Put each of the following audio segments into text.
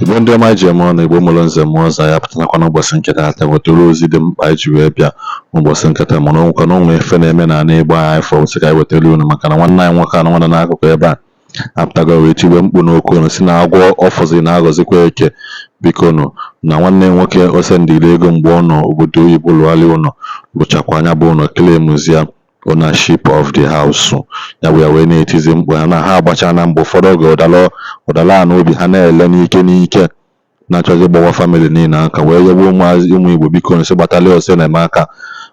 Igbo ndị ọma ji eme ọnụ, Igbo mụrụ nze mụọ ọzọ, ya pụtakwa n'ụbọchị nke taata wetara ozi dị mkpa anyị ji wee bịa n'ụbọchị nke taa, mana onwekwa na onwe ife na-eme n'ala Igbo anyị fọrọ sị ka anyị wetara unu, maka na nwanne anyị nwoke anụ nọ n'akụkụ ebe a apụtago wee tigbe mkpu n'okwu ọnụ si na agwọ ọfọzi na-aghọzikwa eke. Biko nụ, na nwanne nwoke o sendịrị ego mgbe ọ nọ obodo oyibo lụgharị ụlọ, lụchakwa anya bụ ụlọ, claimzie ownership of the house ya bụ ya wee na-etizi mkpu ha na ha agbacha na mbọ. Ụfọdụ oge ụdala na obi ha na-ele n'ike n'ike na-achọzi ịgbawa family niile aka wee yebe ụmụazị ụmụ Igbo, biko nsị gbatala ọsọ enyemaka,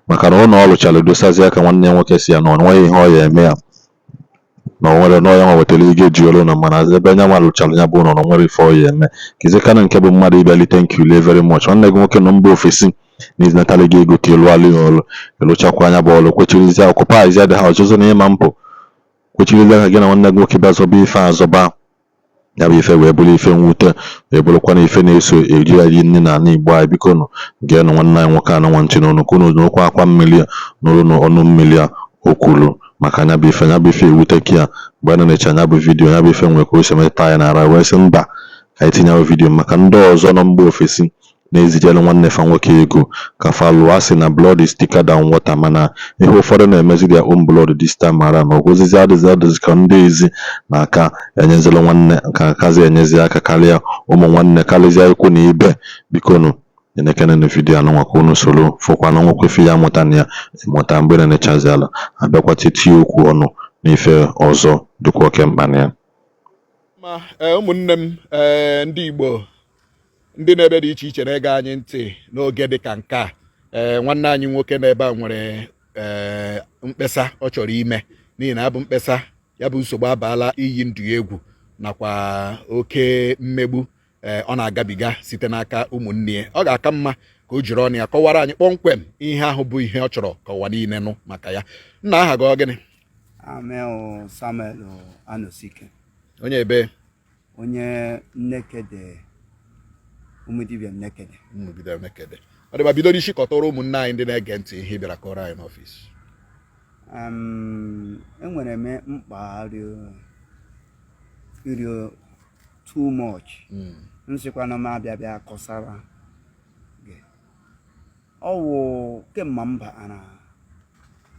maka na ụlọ ọ lụchara dosazi aka nwanne ya nwoke si ya na ọ nweghị ihe ọ ya eme ya na o nwere na ọ ya nwa wetara ego eji ọrụ ụlọ, mana ebe nya nwa lụchara ya bụ ụlọ na o nwere ife ọ ya eme. Kizikana nke bụ mmadụ ịbịalite nkulie very much nwanne gị nwoke nọ mba ofesi na izinatara gị ego ka ịlụgharị ya ọrụ, ịlụchakwa anya bụ ọrụ, kwechirizie occupy the house ọzọ na ịma mpụ, kwechirizie ka gị na nwanne gị nwoke bịa zọba ife azọba ya bụ ife wee bụrụ ife mwute, wee bụrụkwa na ife na-eso eri anyị nne na ala Igbo anyị. Biko nụ, geenụ nwanne anyị nwoke anụ nwa ntị n'ọnụ ka unu n'okwu akwa mmiri a nụrụ n'ọnụ mmiri a o kwuru maka anya bụ ife. Anya bụ ife ewute ka ya mgbe a na-enecha anya bụ video ya bụ ife nwere ka o si emetụta anyị n'ara wee sị mba, ka anyị tinye ya video maka ndị ọzọ nọ mba ofesi na-ezijere nwanne fa nwoke ego ka fa lụọ. Asị na blood is thicker than water, mana ihe ụfọdụ na-emezi their own blood this time around. Ọgwụzizi adịzi adịzi ka ndị ezi na-aka enyezila nwanne ka akazi enyezi aka karịa ụmụ nwanne, karịzịa ikwu na ibe. Bikonu, enekenenu video anụnwa ka unu soro fụkwa na nwekwa ife ya amụta na ya ịmụta mgbe na-enechazi ala abịakwa titie okwu ọnụ n'ife ọzọ dịkwa oke mkpa na ya. Ma ụmụnne m, ndị Igbo, ndị na-ebe dị iche iche na-ege anyị ntị n'oge dị ka nke a, nwanne anyị nwoke n'ebe a nwere mkpesa ọ chọrọ ime, n'ihi na abụ mkpesa ya bụ nsogbu abaala iyi ndụ ya egwu nakwa oke mmegbu ọ na-agabiga site n'aka ụmụnne ya. Ọ ga-aka mma ka o jiri ọnụ ya kọwara anyị kpọmkwem ihe ahụ bụ ihe ọ chọrọ ka ụwa niile nụ maka ya. Nna, aha gị ọ gịnị? Amel Samuel Anosike. Onye ebe? Onye Nnekede, Ụmụdibịa Nnekede. Ụmụdibịa Nnekede. Ọ dịba, bido n'isi kọtụrụ ụmụnne anyị ndị na-ege ntị ihe ị bịara kọrọ anyị n'ọfịs. Enwere m mkpa rio too much, nsịkwana m abịa bịa kọsara gị. Ọ wụ kemgbe m bara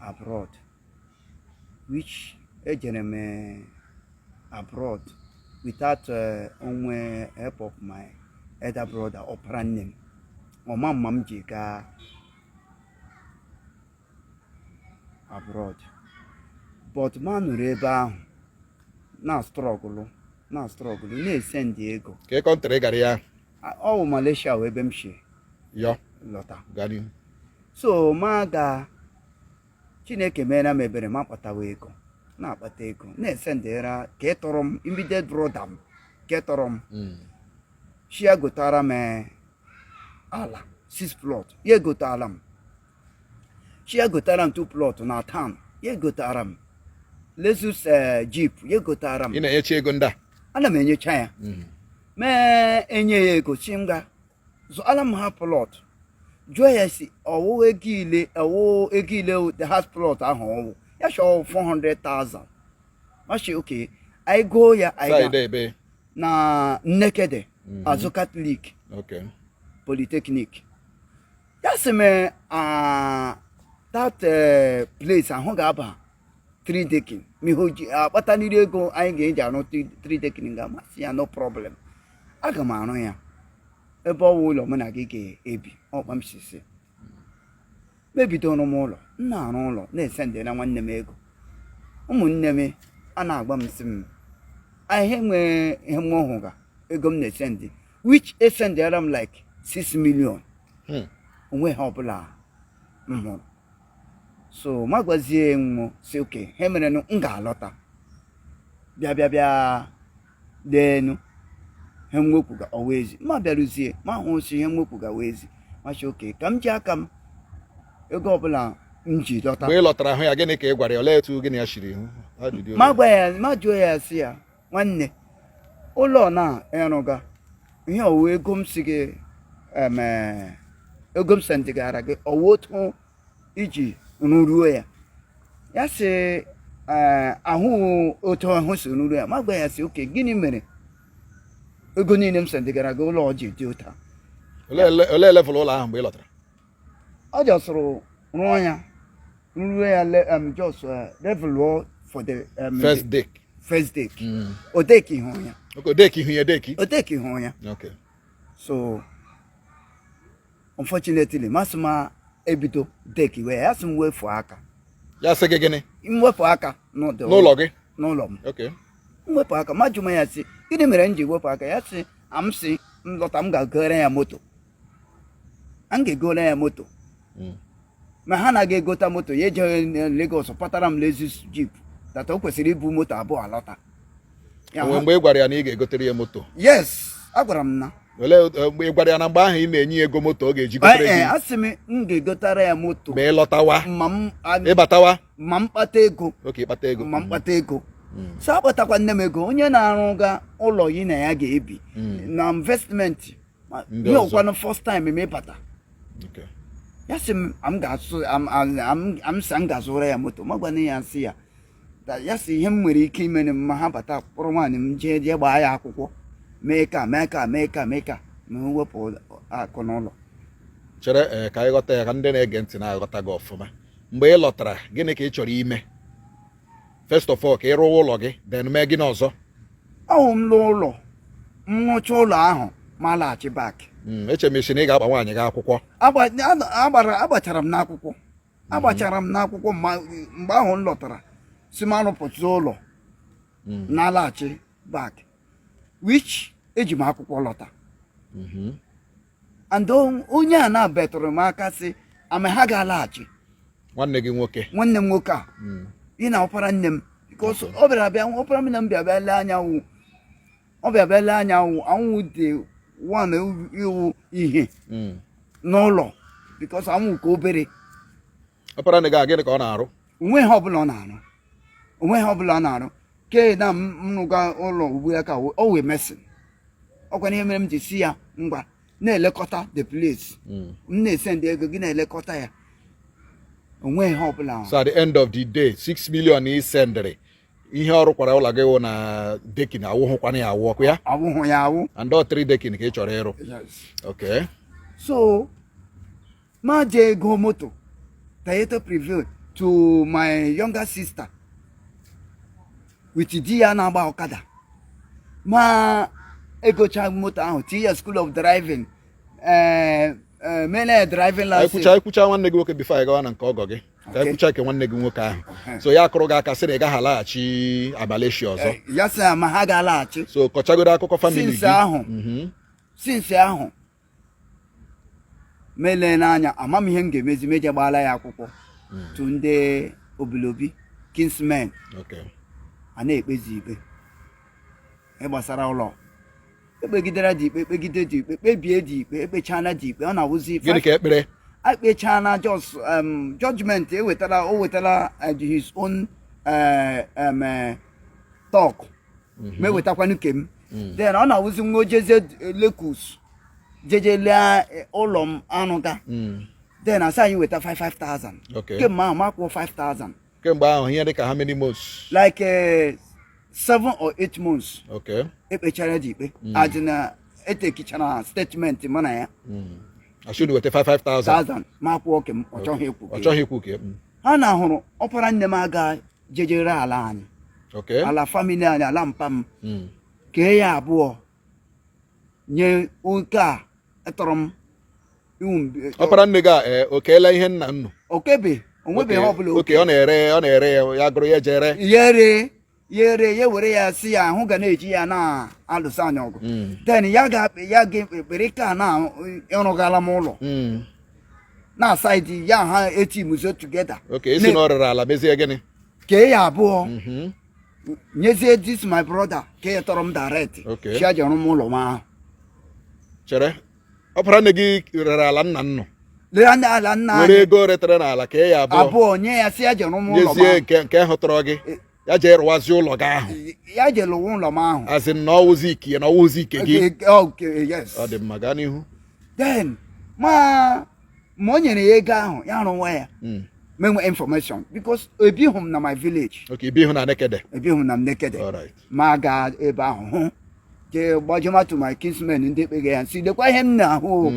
abroad, which ejere m abroad without onwe help of my elder brother, ọpara nne m, ọma mma m ji gaa abroad, but ma nụrụ ebe ahụ na struggle, na struggle, na-esendị ego. Ka country gara ya? Ọ wụ Malaysia wụ ebe m si yọ lọta. Gaa n'ihu. So ma ga Chineke meere m ebere, ma kpatawa ego, na-akpata ego, na-esendịra ka ị tọrọ m immediate brother m ka ị tọrọ m shi ya gotara m ala 6 plot, ya egotara m, shi ya gotara m 2 plot na town, ya egotara m Lexus Jeep, ya egotara m. Ị na-enyechi ego ndị a? Ana m enyecha ya. Mee enye ya ego si m ga zụọla m ha plot, jụọ ya si ọwụ ego ile, ọwụ ego ile the house plot ahụ, ọwụ ya chọọ 400,000. Mashi oke anyị goo ya anyị side ebe? Na Nnekede, azụ Catholic Polytechnic. Ya sị m that place ahụ ga-aba 3 decking, ma ihe oji akpataniri ego anyị ga-eji arụ 3 decking ga-amasị ya. No problem, aga m arụ ya ebe ọwụ ụlọ mụ na gị ga-ebi. Ọkpa m sisi mebidoro m ụlọ m na-arụ ụlọ, na-esendịra nwanne m ego. Ụmụnne m a na-agba m sị m ihe nwee ihe m hụga ego m na-esendị, which esendịara m like 6 million. Onwe ha ọbụla m hụrụ, so ma gwazie m si oke ha mere m ga-alọta bịa bịa bịa leenu ihe m wepụga ọwa ezi. Ma bịaruzie, ma hụ si ihe m wepụga ọwa ezi, ma si oke ka m ji aka m ego ọbụla m ji lọta. Mgbe ị lọtara hụ ya, gịnị ka ị gwara ya? Olee etu gịnị ya shiri hụ? Ajụjụ. Ma gwa ya, ma jụọ ya sị ya, nwanne, ụlọ na ịrụga ihe ọwụ ego m si gị eme, ego m sendịgara gị, ọwụ otu iji rụruo ya? Ya sị ee, ahụ otu ahụ si rụruo ya. Ma gwa ya sị oke, gịnị mere Ego niile m sendịgara gị, ụlọ ji dị ụta. Olee level ụlọ ahụ mgbe ị lọtara? Ọ just rụọ ya, ruo ya just level for the first deck. First deck. O deck ihu ya. Okay, deck ihu ya, deck. O deck ihu ya. So unfortunately, masị m ebido deck wee ya sị m wefu aka. Ya sị gị gịnị? M wepụ aka n'ụdị n'ụlọ gị? N'ụlọ m. M wepụ aka. Ma jụ m ya sị, gịnị mere m ji wepụ aka? Ya sị am sị m lọta, m ga-egore ya moto, m ga-egore ya moto. Ma ha na-aga egota moto, ya ejeghị Lagos kpatara m Lexus Jeep tata. O kwesịrị ibu moto abụọ alọta. Ya Onwe mgbe ị gwara ya na ị ga-egotere ya moto? Yes, agwara m na. Olee mgbe ị gwara ya na mgbe ahụ ị na-enye ya ego moto ọ ga-eji gotere Ee, gị? asị m m ga-egotara ya moto. Ma ị lọtawa? Ma m Ịbatawa? Ma m kpata ego. Oke, ịkpata ego. Ma m kpata ego. So akpatakwa nne m ego, onye na-arụga ụlọ yi na ya ga-ebi na investment Ndị ihe ọzọ. ọkwanụ first time m ịbata. Ya sị m am ga-azụ am sị m ga-azụra ya moto. Ma gwana ya sị ya ya sị ihe m nwere ike ime ma ha bata, kpọrọ nwaanyị m jee jee gbaa ya akwụkwọ, mee ka mee ka mee ka mee ka ma wepụ akụ n'ụlọ. Chere, ee, ka anyị ghọta ya, ka ndị na-ege ntị na-aghọta gị ọfụma. Mgbe ị lọtara, gịnị ka ị chọrọ ime first of all? Ka ị rụwa ụlọ gị, then mee gịnị ọzọ? Ahụ m lụọ ụlọ, m rụcha ụlọ ahụ, ma laghachi back. Eche m isi na ị ga-agba nwaanyị gị akwụkwọ. Agbachara m n'akwụkwọ, agbachara m n'akwụkwọ. Mgbe ahụ m lọtara, si m arụpụta ụlọ na-alaghachi back, which eji m akwụkwọ lọta. And onye a na-betụrụ m aka sị ama ha ga-alaghachi. Nwanne gị nwoke? Nwanne m nwoke a. Ị na ọpara nne m, because ọ bịara bịa, ọpara nne m bịa bịa lee anya wụ, ọ bịa bịa lee anya wụ anwụ dị one iwu ihe n'ụlọ, because anwụ ka obere. Ọpara nne gị a, gịnị ka ọ na-arụ? Onwe ihe ọbụla ọ na-arụ, onwe ihe ọbụla ọ na-arụ. Ke na m rụga ụlọ ugbu ya ka o wee mason. Ọkwa ihe mere m ji si ya ngwa, na-elekọta the place. M na-esendị ego gị, na-elekọta ya. Onwe ihe ọbụla. So at the end of the day, 6 million ị sendịrị, ihe ọ rụkwara ụlọ gị wụ na decking, awụhụkwana ya awụ ọkụ ya? Awụhụ ya awụ. And all three decking ka ị chọrọ ịrụ? Yes. So ma jee ego moto Toyota Prevail to my younger sister with di ya na-agba ọkada. Ma egocha moto ahụ, tinye ya school of driving, ee, mere ya driving license. Ekwucha ekwucha nwanne gị nwoke before anyị gawa na nke ọgọ gị, ka ekwucha nke nwanne gị nwoke ahụ. So ya akụrụ gị aka sị na ị gaghị alaghachi Malaysia ọzọ? Eh, ya sị ma ha ga-alaghachi. So kọchagoro akụkọ family Since gị. ahụ. Since ahụ melee n'anya, ama m ihe m ga-emezi. Meje gbaala ya akwụkwọ tu ndị obilobi kinsmen. A na-ekpezi ikpe ihe gbasara ụlọ. Ekpegidere dị ikpe, ekpegide dị ikpe, kpebie dị ikpe, ekpechana dị ikpe. Ọ na-awụzi Gịnị ka ekpere? Ekpechana, just judgment ewetara, o wetara his own talk, ma ewetakwanụ ke m. Then ọ na-awụzi nwa ojezie Lagos jeje lee ụlọ m arụga. Then asị anyị weta 55,000. Kemgbe ahụ, ma kwụọ 5,000. Kemgbe ahụ, ihe dị ka how many months? Like 7 or 8 months. Ekpechara dị ikpe adị na etekichara statement mụ na ya. Asị unu weta 55,000. 1000, ma kwụọ ke m. Ọ chọghị ikwu Ọ ke ya. chọghị ikwu ke. Ha na hụrụ ọpara nne m aga jejere ala anyị, ala family anyị, ala mpa m. Kee ya abụọ, nye oke a etọrọ m iwu Ọpara nne gị a, ee, o keela ihe nna nnu? Okebe onwebeghị ọbụla. Oke, ọ na-ere ya, ya gụrụ ya jere. Ya ere, ya ere, ya were ya si ya ahụ ga na-eji ya na-alụso anyị ọgụ. Then ya ga-ekpere ka na ịrụgala m ụlọ na side ya, ha etimuzo together. Okay, isi na ọ rere ala, mezie gịnị? Kee ya abụọ, nyezie this my brother ka ya tọrọ m direct. Chi aja ọrụ m ụlọ m ahụ. Chere, ọpara nne gị rere ala nna nnụ? Lee anya ala nna Were anyị. ego retere n'ala kee ya abụọ? Abụọ, nye ya, si ya ji ọrụ m ụlọ m Nyezie ahụ. nke hụtọrọ gị, ya jee rụwazie ụlọ gị ahụ? Ya ji lụwa ụlọ m ahụ. Azị na ọwụzi ike na ọwụzi ike gị? Okay, yes. Ọ dị mma, gaa n'ihu. Then ma o nyere ya ego ahụ, ya rụwa ya. Menwe information because ebighị m na my village. Okay, ibi ihu na Nekede? Ebighị m na Nekede. Alright. Ma gaa ebe ahụ hụ Jee gbajema to my kinsmen ndị kpege ya, sị lekwa ihe m na-ahụ o.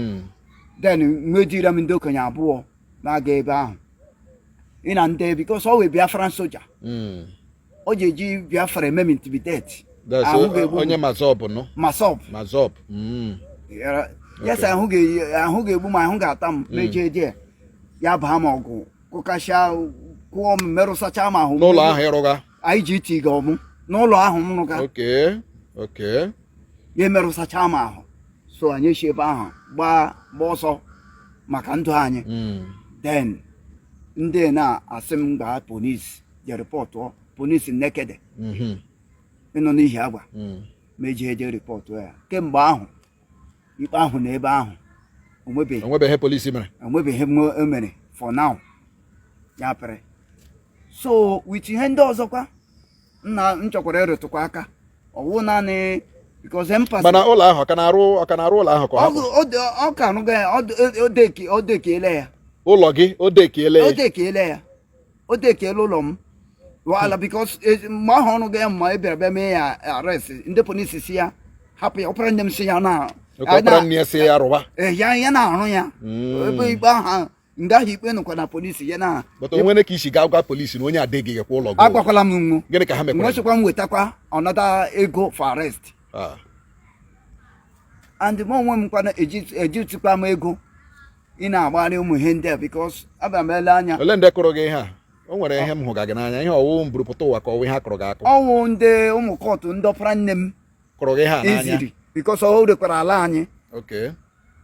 Then nwejira m ndị okenye abụọ na-aga ebe ahụ ị na ndị, because ọ wee Biafran soja. O ji eji Biafra eme m intimidate. That's Ahụ ga-egbu m. Onye MASSOB nọ? MASSOB. MASSOB. Yes, ahụ ga-egbu m, ahụ ga-ata m. Mejie die ya baa m ọgụ, kụkasịa, kụọ m, merụsacha m ahụ. N'ụlọ ahụ ịrụga? Anyị ji iti ga ọmụ n'ụlọ ahụ m rụga. Ya emerụsacha m ahụ, so anyị si ebe ahụ gbaa gba ọsọ maka ndụ anyị. Then ndị na-asị m gaa police je reportụọ, police Nekede ịnọ n'ihi agwa. Mejie je reportụ ya. Kemgbe ahụ ikpe ahụ na ebe ahụ onwebeghị. Onwebeghị ihe polisi mere? Onwebeghị ihe o mere for now. Ya pịrị. So with ihe ndị ọzọkwa nna m chọkwara ịrụtụkwa aka, ọwụ naanị because empathy. Mana ụlọ ahụ, ọ ka na-arụ ụlọ ahụ ka ọ hapụ? Ọ ka arụga ya, ọ dekiele ya. Ụlọ gị, o dekiele O ya? dekiele ya, o dekiele ụlọ m wala, because mgbe ahụ ọrụ ga ya mma, ị bịara bịa mee ya arrest, ndị polisi si ya hapụ ya. Ọpara nne m si ya na Oke ọkpara nne ya si ya rụwa? Ee, ya na-arụ ya. Ebe ikpe ahụ, nga ahụ ikpe nọkwa na polisi ya na. But onwere ka isi gaa gwa polisi na onye adịghị ekwe ụlọ gị? Agwakwala m nwu. Gịnị ka ha mekwara? Nwechekwa m wetakwa ọnọdụ ego for arrest. And m onwe m kwana ejitikwa m ego ị na-agbagharị ụmụ ihe ndị a, because abịa m ele anya. Ole ndị kụrụ gị ihe a? O nwere ihe m hụga gị n'anya, ihe ọwụ mburupụta ụwa ka ọwụ ihe a kụrụ gị akụ? Ọnwụ ndị ụmụ kọtụ, ndị ọpara nne m. Kụrụ gị ihe a n'anya? Iziri, because o rekwara ala anyị.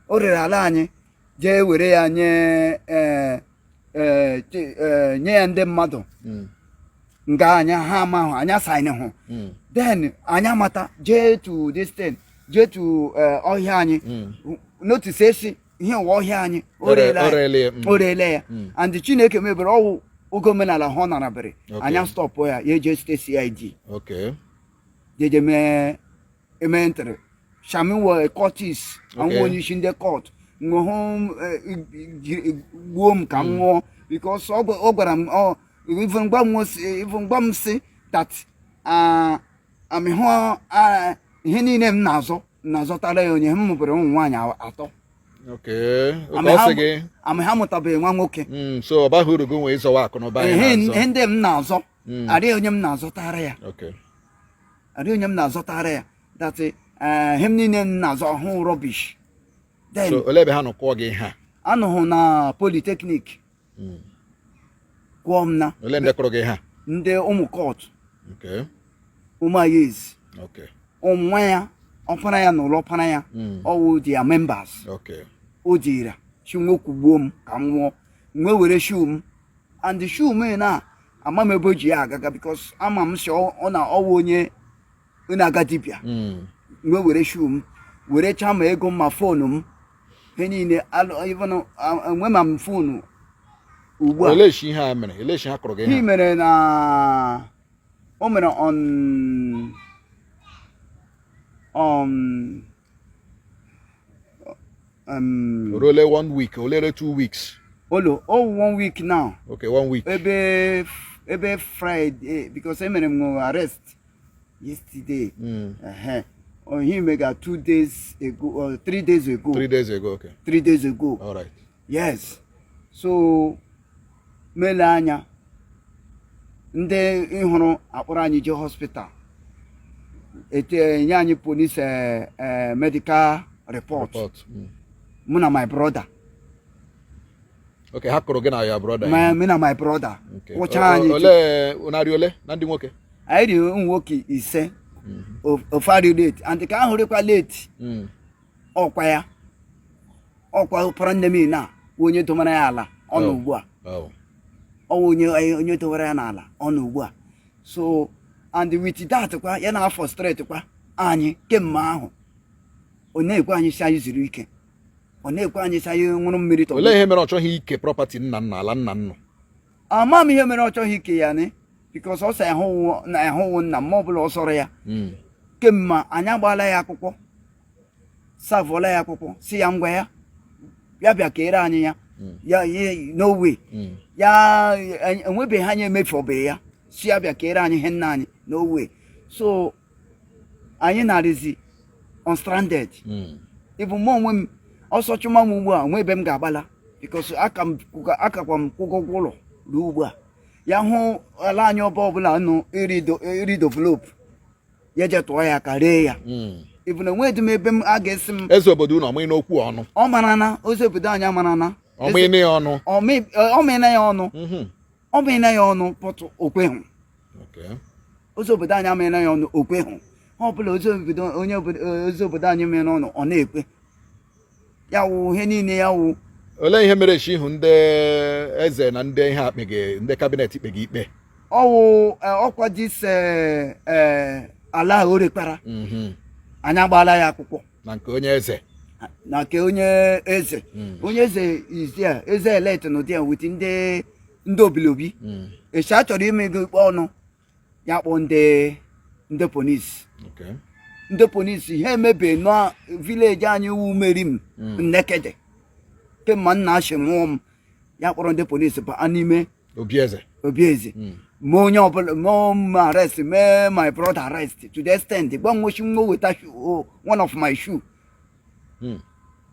O rere ala anyị, jee were ya nye nye ya ndị mmadụ. Nga anya ha amahụ anya sign hụ. Then anyị amata jee to this thing, jee to ọhịa anyị. Notice esi ihe ụwa ọhịa anyị o rere. O rele ya. O rele ya. And Chineke mebere ọwụ oge omenala ha ọ narabere. Anya stop ya, ya eje state CID. Jeje mee eme entry shami were cultist. Anwụ onye isi ndị cult hụ gbuo m ka m nwụọ, because ọ gwara m, ọ even gwa m even gwa m si that amị hụ ihe niile m na-azọ, m na-azọtara ya onye m mụbere ụmụ nwaanyị atọ. Okay, ọ sị gị? Amị ha mụtabeghị nwa nwoke. So ọ baghị uru gị nwee ịzọwa akụ na ụba anyị ihe na-azọ. Ihe ndị m na-azọ, adịghị onye m na-azọtara ya. Adịghị onye m na-azọtara ya, that ihe m niile m na-azọ hụ rubbish then. So olee ebe ha nọ kụọ gị ihe a? Anọghị na polytechnic. Kwụọ m na. Olee ndị kụrụ gị ihe a? Ndị ụmụ cult. Ụmụayez. Ụmụ nwa ya, ọpara ya na ụlọ ọpara ya. Ọwụ their members. O jira chi nwokwugbuo m ka m nwụọ, nwe were shoe m, and shoe m na ama m ebe o ji ya agaga, because ama m si ọ na ọwụ onye na-aga dibịa. Nwe were shoe m, were cha ma ego m ma phone m, ihe niile even enwe ma m phone ugbu a. Olee shi ihe a mere? Olee shi ha kụrụ gị ihe Ihe a? mere na o mere on O ruole one week, olere 2 weeks? Olo oh, one week now. Okay, one week. Ebe Friday, because emere m arrest yesterday. Oh, he mega 2 days ago or 3 days ago. 3 days ago, okay. 3 days ago. All right. Yes, so mele anya ndị ịhụrụ akpọrọ anyị jee hospital, ete nye anyị police medical report. Report. Mụ na my brother. Okay, ha kụrụ gị na ya brother? Mụ na my brother. Kwụcha anyị. Ole narị ole na ndị nwoke? Anyị dị ụmụ nwoke ise. Ofu arị late, and ka ahụ rịkwa late. Ọkwa ya, ọkwa ụpara nne m na onye domara ya ala ọ nọ ugbu a. Ọwụ onye dowere ya n'ala ọ nọ ugbu a. So and with that kwa, ya na frustrate kwa anyị kemgbe ahụ. Ọ na-ekwe anyị si anyị zuru ike, ọ na-ekwe anyị si anyị ṅụrụ mmiri tọgbọ. Olee ihe mere ọ chọghị ike property nna nna, ala nna nnụ? Ama m ihe mere ọ chọghị ike ya ni, because ọ sị ahụwụ na ahụwụ nna m ọbụla ọ sọrọ ya. Kemgbe anyị agbaala ya akwụkwọ, savụọla ya akwụkwọ, si ya ngwa, ya ya bịa kere anyị ya. Ya no way. Ya enwebeghị anyị emefọbeghị ya, si ya bịa kere anyị ihe nna anyị, no way. So anyị narịzi. On stranded. Ịbụ mụ onwe m, ọsọ chụma m ugbu a, nwe ebe m ga-agbala, because aka m akakwa m kwụgo ụgwọ ụlọ ruo ugbu a. Ya hụ ala anyị ọba ọbụla nụ iridevelop, ya je tụọ ya ka ree ya. Ịbụ na enweghị m ebe m a ga-esi m. Eze obodo unu ọmụghị n'okwu ọnụ? Ọ mara na ozi obodo anyị amara na. Ọmụghị ya ọnụ? Ọ mịna ya ọnụ. Ọ mịna ya ọnụ pọtụ okwehụ. Ozi obodo anyị amịna ya ọnụ, okwehụ. Ọ bụla ozi obodo onye obodo, ozi obodo anyị mịna ọnụ, ọ na-ekwe ya wụ ihe niile ya wụ. Olee ihe mere echi ihu ndị eze na ndị ihe akpeghị, ndị cabinet kpeghị ikpe? Ọwụ ọkwa this ala o rekpara. Anyị agbaala ya akwụkwọ. Na nke onye eze? Na nke onye eze. Onye eze is there, eze elect nọ there with ndị obilobi. Echi a chọrọ ime ego ikpe ọnụ, ya kpọọ ndị polisi. Ndị polisi ha emebe na village anyị wu Merim Nnekede kemgbe nna achị mụọ m. Ya kpọrọ ndị polisi baa n'ime obi eze. Obi eze. Mee onye ọbụla, mee m arrest, mee my brother arrest to the extent gwa nwochi nwa weta one of my shoe.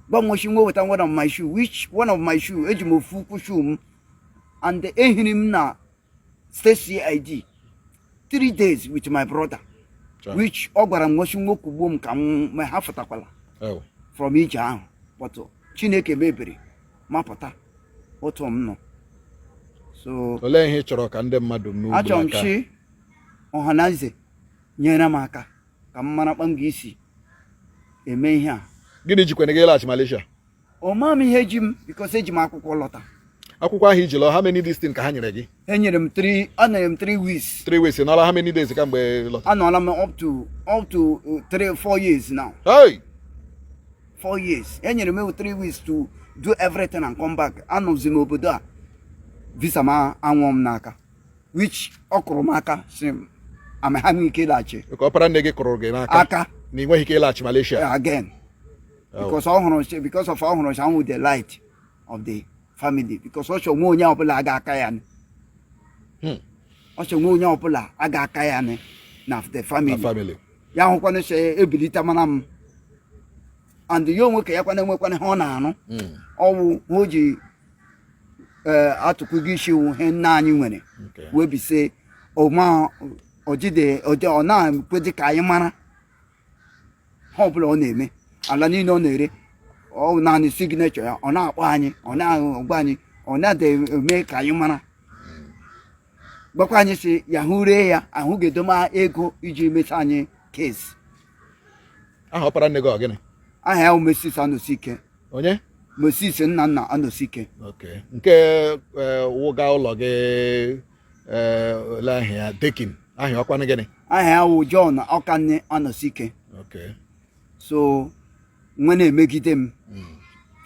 Gwa nwochi nwa weta one of my shoe. Which one of my shoe? Eji m ofu ukwu shoe m, and ehiri m na state CID 3 days with my brother. Which ọ gwara m nwochi nwa kwugbuo m ka m ma ha fụtakwala from ije ahụ, but Chineke mebiri mapụta otu m nọ, so. Olee ihe ị chọrọ ka ndị mmadụ mee ugbu Achọrọ m aka? chi ọhaneze nyere m aka ka m mara kpa m ga-esi eme ihe a. Gịnị jikwana gị ịlaghachi Malaysia? Ọ maa m ihe ji m, because eji m akwụkwọ lọta. Akwụkwọ ahụ iji lọọ, how many this thing ka ha nyere gị? Enyere m 3, a nyere m 3 weeks. 3 weeks. Nọla how many days kamgbe lọta? Anọla m up to 3 4 years now. Hey! 4 years. Enyere m 3 weeks to do everything and come back. Anọzi m obodo a, visa m anwụọ m n'aka, which ọ kụrụ m aka si m ama ha nwee ike ịlaghachi. Ka ọpara nne gị kụrụ gị n'aka? Aka. Na ị nweghị ike ịlaghachi Malaysia? Again. Oh. Because of ọ hụrụ si anwụ the light of the family, because ọ chọ nwe onye ọbụla aga aka ya ni. Ọ chọ nwe onye ọbụla aga aka ya ni na the Na family. Family. Ya hụkwanụ sị ebilite mara m, and ya onwe ka ya kwana enwekwana ihe ọ na-arụ. Ọwụ o ji ee atụkwugo isi wụ ihe nna anyị nwere. Wee bise ọma ọjide ọdị, ọ na-ekwedị ka anyị mara ha ọbụla ọ na-eme. Ala niile ọ na-ere, ọ naanị signature ya. Ọ na-akpọ anyị, ọ na-agwa anyị, ọ na-adị eme ka anyị mara, gwakwa anyị si ya hụ ree ya, ahụ ga-edoma ego iji mesa anyị case. Aha ọpara nne gị ọ gịnị? Aha ya bụ Moses Anosike. Onye? Moses nna nna Anosike. Okay. Nke wụga ụlọ gị, ole aha ya, decking aha ọkwanụ gịnị? Aha ya wụ John Ọkanne Anosike. So nwe na-emegide m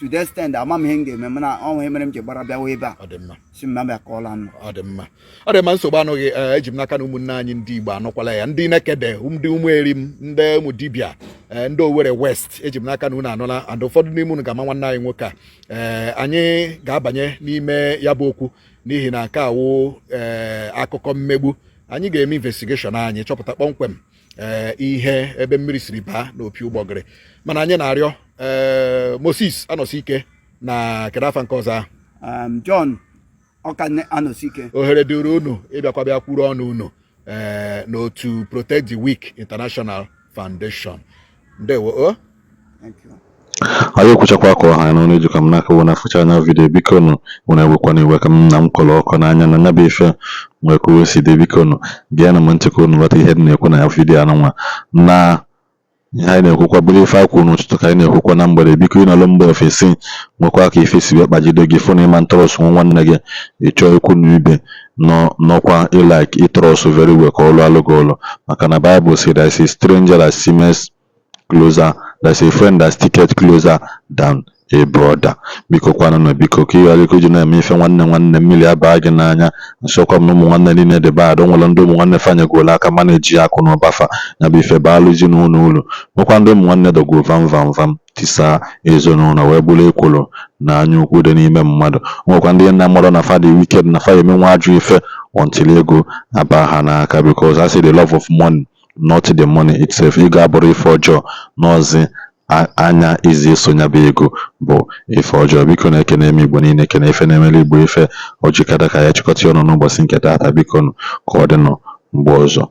to the extent ama m ihe m ga-eme, mana ọ ihe mere m ji gbara bịawa ebe a. Ọ dị mma. Si m abịa kọọla nụ. Ọ dị mma, ọ dị mma. Nsogbu anụghị. Ee, eji m n'aka na ụmụnne anyị ndị Igbo anụkwala ya, ndị Nekede, ndị Ụmụerim, ndị ụmụ dibịa, ee, ndị Owerri West, eji m n'aka na unu anụla, and ụfọdụ n'ime unu ga-ama nwanne anyị nwoke a. Ee, anyị ga-abanye n'ime ya bụ okwu, n'ihi na nke a wụ ee akụkọ mmegbu. Anyị ga-eme investigation anyị, chọpụta kpọmkwem ee ihe ebe mmiri siri baa n'opi ụgbọgịrị. Mana anyị na-arịọ ee Moses Anọsike na kedu afa nke ọzọ ahụ? John Ọkanne Anosike. Ohere dịrị unu ịbịakwa bịa kwuru ọnụ unu ee n'otu Protect the Weak International Foundation. Ndewo o. Thank you. Anyị ekwuchakwa ka ọha n'ọnụ ejikwa m n'aka wụ na afụcha anya video. Biko nụ, unu ewekwana iwe ka m na m kọrọ ọkọ n'anya na nya bụ ife nwee ka o si dị. Biko nụ, geenụ m ntị ka unu ghọta ihe m na-ekwu na ya video anụnwa na ihe anyị na-ekwukwa bụrụ ife anyị kwuru n'ụtụtụ ka anyị na-ekwukwa na mgbede. Biko, ịnọrọ mba ofesi nwekwa ka ife si wee kpagide gị, fụ na ịma ntrust nwa nwanne gị, ị chọọ ikwu na ibe nọ nọkwa ịlike ịtrust very well ka ọ lụọ alụ gị ụlọ, maka na Bible say there is a stranger that seems closer, there is a friend that sticketh closer than a brother. Biko kwanụnụ, biko, ka ị ghara iji na-eme ife nwanne nwanne mmiri abaa gị n'anya. Nsọkwa m na ụmụ nwanne niile dị bad. O nwere ndị ụmụ nwanne fanyegoro aka mana eji akụ na ụba fa ya bụ ife baalụ ezinụlọ uru, nwekwa ndị ụmụ nwanne dọgoro vam vam vam tisaa ezinụlọ wee bụrụ ekworo na anya ukwu dị n'ime mmadụ. O nwekwa ndị na-amarọ na fa dị wicked, na fa emenwe ajọ ife until ego aba ha n'aka, because I say the love of money. Not the money itself. Ego abụrụ ife ọjọọ n'ọzi anya izi eso ya bụ ego bụ ife ọjọọ. Biko na-ekene m Igbo niile, kene ife na-emere Igbo ife ojikata ka ya chịkọta ya ọnụ n'ụbọchị nke taata. Biko nụ, ka ọ dịnụ mgbe ọzọ.